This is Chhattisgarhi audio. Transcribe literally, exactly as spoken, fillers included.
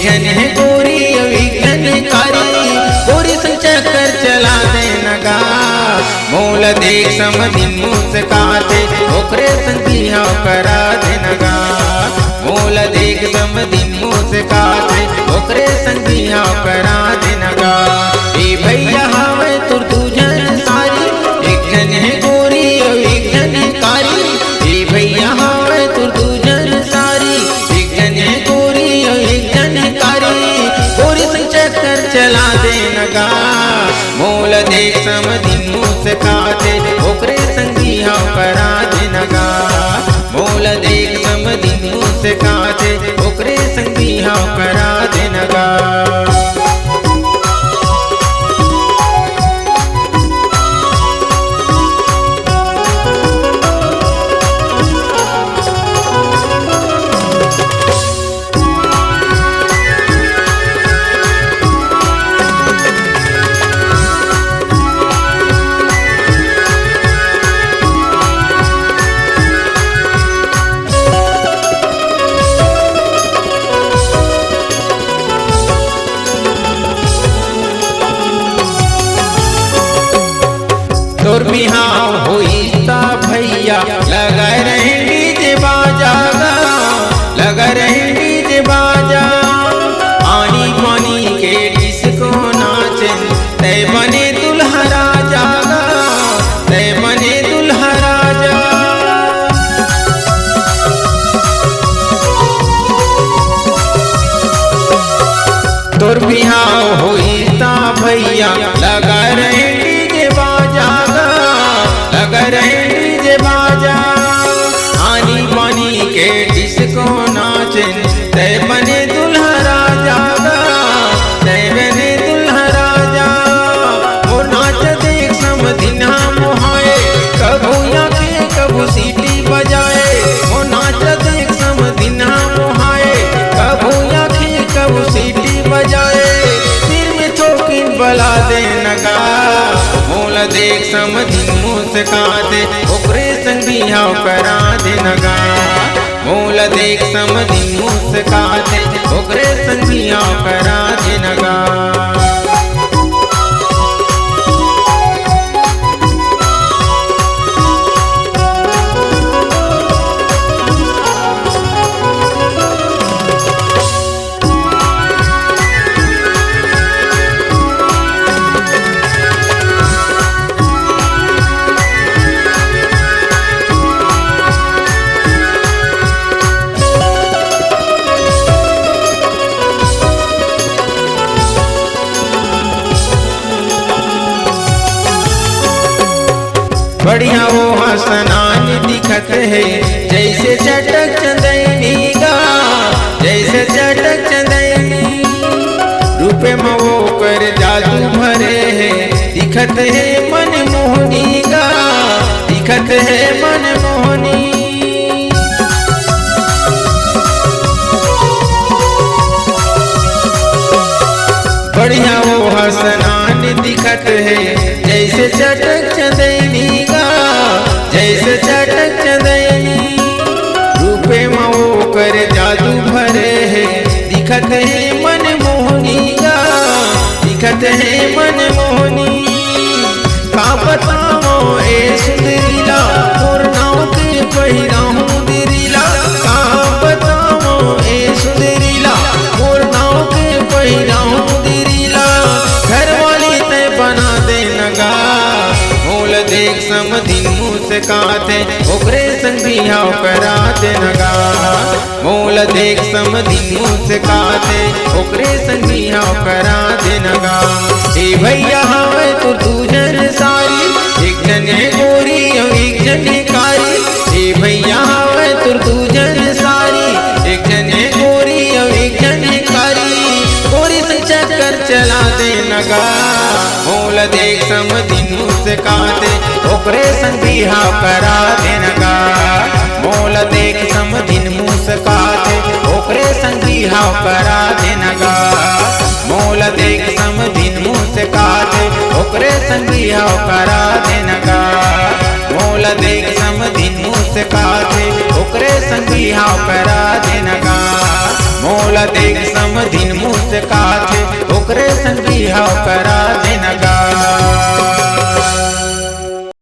झन हे गोरी अउ एक झन हे कारी, गोरी संग चक्कर चला देन गा। मोला देख समधिन मुस्काथे, ओकरे संग बिहाव करा देन गा। मोला देख समधिन मुस्काथे, ओकरे संग बिहाव करा देन गा। ए भैया हावय तोर दू झन सारी, एक झन हे गोरी अउ एक झन हे कारी। ए भैया हावय तोर दू झन सारी, एक झन हे गोरी अउ एक झन हे कारी। गोरी संग चक्कर चला देन गा। मोला देख समधिन मुस्काथे, ओकरे संग बिहाव करा देन गा। मोला देख समधिन मुस्काथे, ओकरे संग बिहाव करा देन गा। तोर बिहाव होइस त भैया, लगा रहे डीजे बाजा गा, लगा रहे डीजे बाजा। आनी बानी के डिस्को नाचे, तै बने दुल्हा राजा गा, तै बने दुल्हा राजा। तोर बिहाव होइस त भैया, लगा रहे डीजे बाजा गा, लगा रहे डीजे बाजा। आनी बानी के डिस्को नाचेन, तै बने दुल्हा राजा गा, तै बने दुल्हा राजा। मोर नाच देख समधिन हा मोहाए, कभू आँखे कभू सीटी बजाए। मोर नाच देख समधिन हा मोहाए, कभू आँखे कभू सीटी बजाए। सिर में थोकिन बला देन गा, मोला देख समधिन मुस्काथे, ओकरे संग बिहाव करा देन गा। मोला देख समधिन मुस्काथे, ओकरे संग बिहाव करा देन गा। बढ़िया वो हसन आनी दिखत हे, जैसे चटक चंदैनी गा, जैसे चटक चंदैनी। रूपे म ओकर जादू भरे हे, दिखत हे मनमोहनी गा, दिखत हे मनमोहनी। बढ़िया वो हसन आनी दिखत हे, जैसे चटक चंदैनी गा, जैसे चटक चंदैनी। रूपे म ओकर जादू भरे हे, दिखत हे मनमोहनी गा, दिखत हे मनमोहनी। का बतावं ए सुंदरी ला, मोर नाव के पहिराहूं देरी ला। का बतावं ए सुंदरी ला, मोर नाव के पहिराहूं देरी ला। घरवाली तैं बना देन गा, मोला देख समधिन मुस्काथे, ओकरे संग बिहाव करा देन गा। मोला देख समधिन मुस्काथे, ओकरे संग बिहाव करा देन गा। ए भैया हावय तोर दू झन सारी, एक झन हे गोरी अउ एक झन हे कारी। ए भैया हावय तोर दू झन सारी, एक झन हे गोरी अउ एक झन हे कारी। गोरी संग चक्कर चला देन गा, मोला देख समधिन मुस्काथे, ओकरे संग बिहाव करा देन गा। मोला देख समधिन मुस्काथे, ओकरे संग बिहाव करा देन गा। मोला देख समधिन मुस्काथे, ओकरे संग बिहाव करा देन गा। मोला देख समधिन मुस्काथे, ओकरे संग बिहाव करा देन गा। मोला ला देख समधिन मुस्काथे, ओकरे संग बिहाव करा देना गा।